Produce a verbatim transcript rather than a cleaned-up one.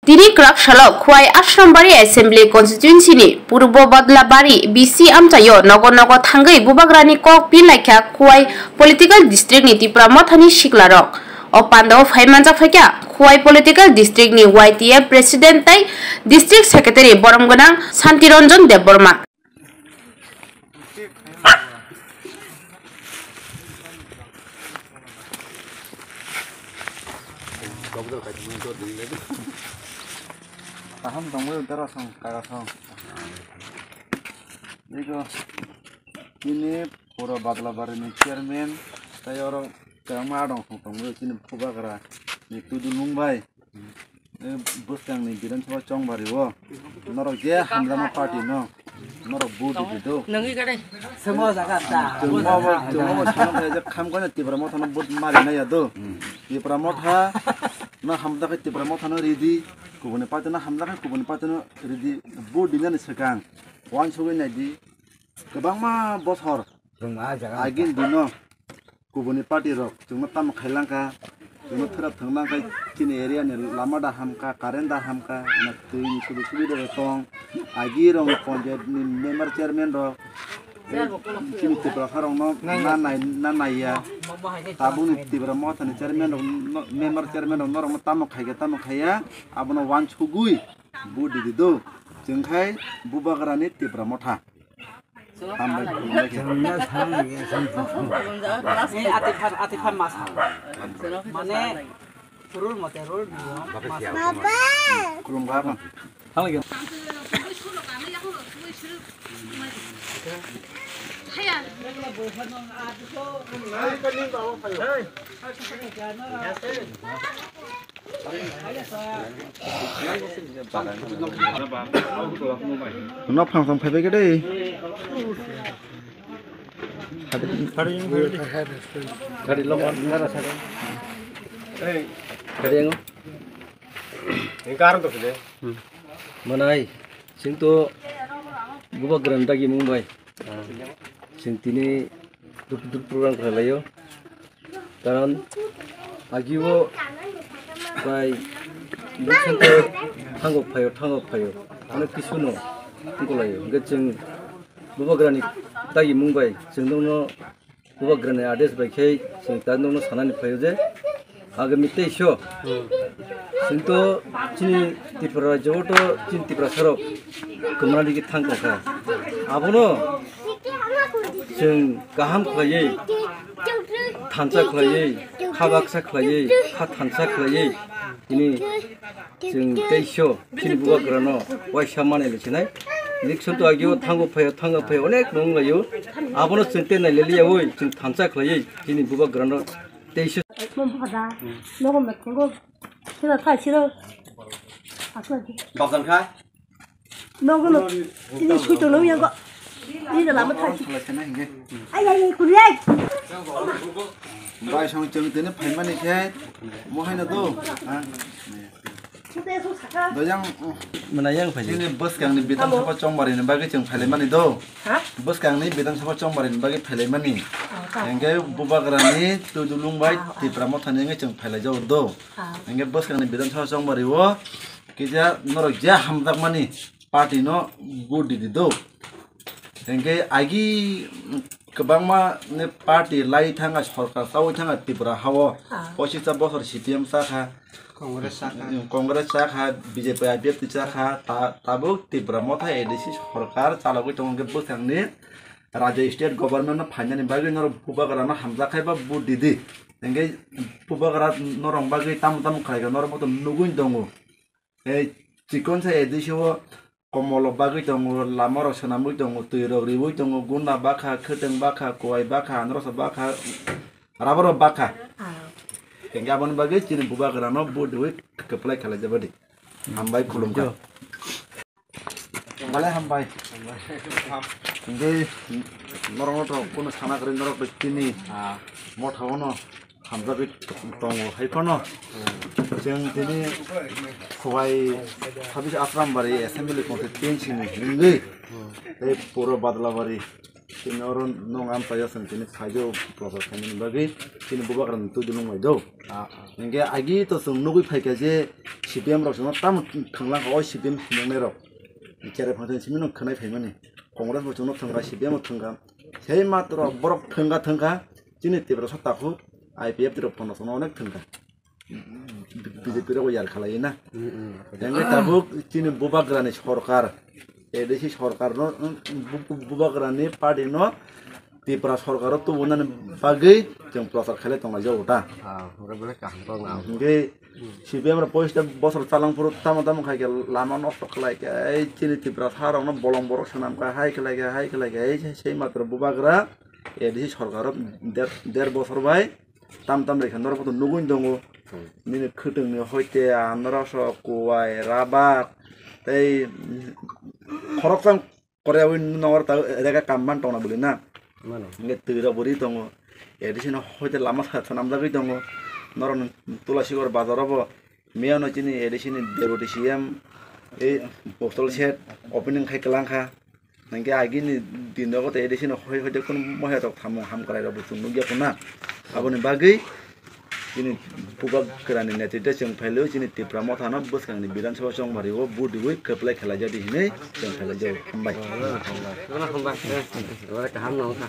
Tini kwrak salo Khowai Ashrambari Assembly Constituency ni Purbo Badlabari B C amchaio nogo nogo thangwi Bubagrani kok pin laikha Khowai Political District ni Tipra Mothani siklarok. O pandao phai manjak phaikha Khowai Political District ni Y T F President tei District Secretary borom gwnang Santi Ranjan Debbarma. Kaham tongwi dara song, kaka song. Ego, ini pura Badlabari ni chairman, tei oro kwbangma adong song tongwi chini Bubagra ni Tudu Lungbai. Eh, bwskangni Bidhan Sabha chongbari o norok je hamjakma party no norok vote ridi do. Nangwi gade. Semo jaga ta. Chwngma bo, chwngma bo sana thai je kham kono Tipra Motha no vote mari na ya do. Tipra Motha no hamjak khe Tipra Motha no ridi, kubuni party no hamjak khe kubuni party no ridi, vote dinani swkang uansugwi naidi. Kwbangma bothor agini dino kubuni party rok chwngno tamo khailangkha, chwngno thwrap thwngnangkha, chini area ni lama da hamkha, current da hamkha, na twi ni sudu subida da tong, agi rok ni panchayat ni member chairman rok, chini Tiprasa rok no na nai, na naiya, tabuk ni Tipra Motha ni chairman rok no, member chairman rok norok no tamo khaikha, tamo khaiya, abono uansugwi vote ridi do, chwng khai Bubagra ni Tipra Motha. Hambai khulumbai khe. Chwngno thang ya, chwng thang. Eh, ati phan, ati phan masa. Mane, rule mote, rule niyo. Khulumkha. Thang lagi. No phang phang phaibai khe dei. Gari lo, gari lo. Gari ang. Manai, chwng to Bubagrani dagi mung bai. Chwng tini duk duk program khlai laio. Karon agio prai bwskango thango phaio, thango phaio. Onek kisu no tongkolaio. Hwnkhe chwng Bubagrani dagi mung bai chwng nokno Bubagrani ades bai khe chwng ta nokno sanani phaio je agami teiso. Chwng to chini Tripura rajyo to chini Tiprasa rok kwmana digi thang tongkha. Abono chwng kaham khlaiwi, thansa khlaiwi, kha baksa khlaiwi, kha thansa khlaiwi, tini chwng teiso chini Bubagrano waisa manwi le sinai. Election to agio thango phaio, thango phaio, onek nung laio. Abono chwng tei nai le liya oi, chwng thansa khlaiwi chini Bubagrano teiso. Mom phada, nogo mekhengo, sira thai sira. Asla di. Bakan kha? Nogo no, chini suito no yango. Ni da lama thai. Ai, ai, ai, kuri ai. Bai song chwng tene phaimani khe, mo haino do. Ha? Dojang, mwnai yang phai. Chini bwskangni Bidhan Sabha chongbarini bagwi chwng phailaimani do. Ha? Bwskangni Bidhan Sabha chongbarini bagwi phailaimani. Ah, ta. Hingke Bubagrani Tuidulung bai, ah, ah, Tipra Mothani wngwi chwng phailaijao do. Ah. Hingke bwskangni Bidhan Sabha chongbario kisa norok je hamjakmani party no vote di di do. Hingke agi kwbangma ni party lai thanga, sorkar chawi thanga Tripura hao. Ah. Pochista bosor C P M chakha, Congress chakha. Congress chakha, B J P I P F T chakha, ta-, tabuk Tripura Motha A D C sorkar chalogwi tongo, hingke bwskangni rajya state government no phainani bagwi norok Bubagrano hamjakkhai ba vote didi. Hingke Bubagra norok bagwi tamo tamo khlaikha, norok bo to nugwi tongo. Ei chikon sa A D C o komolo bagwi tongo, lama rok swnamwi tongo, twi rok riwi tongo, gunda bakha, khwtwng bakha, kuwai bakha, androsa bakha, rubber rok bakha. Ah. Hingke aboni bagwi chini Bubagrano vote riwi kwplai khalai jabadi. Hambai khulumkha. Balai hambai. Hingke norokno to kuno sana kwrwi norok to chini, ah, motha ono. Hamjagwi tongo hai phano. Chwng tini Khowai sabis Asrambari Assembly Constituency ni hwnwi tei puro Badlabari Chini oro nong amchaio chwng chini phaio prochar khaimani bagwi chini bubagrani twi dulung bai do. Hinkhe agi to chwng nugwi phaikha je C P M rok chwngno tamo thwnglang kha o C P M hinjaknai rok. Cherai phang chwng simi no khwnai phaimani. Congress bo chwngno thwngkha, C P M bo thwngkha. Sei matro borok thwngkha thwngkha chini Tiprasa takhuk I P F T rok phono chwngno onek thwngkha. B J P rok yar khalai na. Hinkhe tabuk chini bubagrani sorkar, A D C sorkar no, bu-, bu-, bubagrani party no Tripura sorkar o tubunani bagwi chwng prochar khailai tonglai jago ta. Ah, oro belai kaham kok na. Hinkhe C P M rok poista bosor chalangphuru tamo tamo khai khe lama nosto khlai khe, ei chini Tripura sa rok no bolong borok swnam kha, hai khlai khe, hai khlai khe, ei sei matro bubagra A D C sorkar o der, der bosor bai tam tam rikha norok bo to nugwi tongo. Nini khwtwng ni hoite anarasok, kuwai, rabak tei khoroksa korya wi nongor ta rega kam man tongna bwlwi na. Mano. Hinkhe twi rok bo ri tongo. A D C no hoite lama sa swnamjagwi tongo. Norok ni Tulasigor bazar o bo miyano chini A D C ni deputy C M ei postal shed opening khai kwlangkha. Hinkhe agini din rogo tei A D C no hoi hoi de kunu moya tok tamo ham kwrai rok bo chwng nukya khuna. Aboni bagwi chini bubagrani netrite chwng phailwi chini Tipra Motha no bwskangni Bidhan Sabha chongmari o vote riwi kwplai khlai jadi hinwi chwng khlai jago. Hambai. Hambai. Hambai. Kaham no wngkha.